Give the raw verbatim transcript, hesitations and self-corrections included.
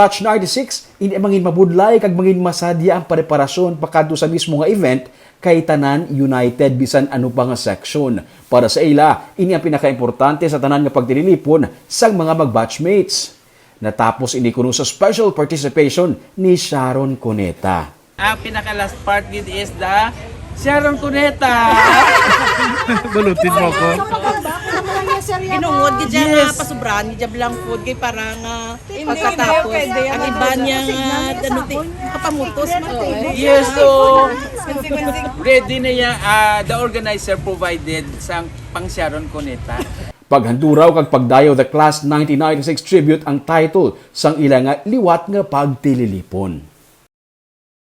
batch ninety-six, hindi mangin mabudlay kag mangin masadya ang preparasyon pakadto sa mismo nga event, kay tanan united bisan ano pa nga section. Para sa ila, ini ang pinakaimportante sa tanan nga pagtililipon sang mga mag-batchmates. Natapos ini kuno sa special participation ni Sharon Cuneta. Ang pinaka-last part gid is the Sharon Cuneta. Balutin mo ako. Ginungod gid siya nga Yes. Pasubrahan gid siya lang food kay para nga pagkatapos ang iba niya nga ano ti kapamutos man. Yes, so ready na ya, ah, the organizer provided sang pang Sharon Cuneta. Paghanduraw kag pagdayaw the Class nineteen ninety-six Tribute ang title sang ila nga liwat nga pagtililipon.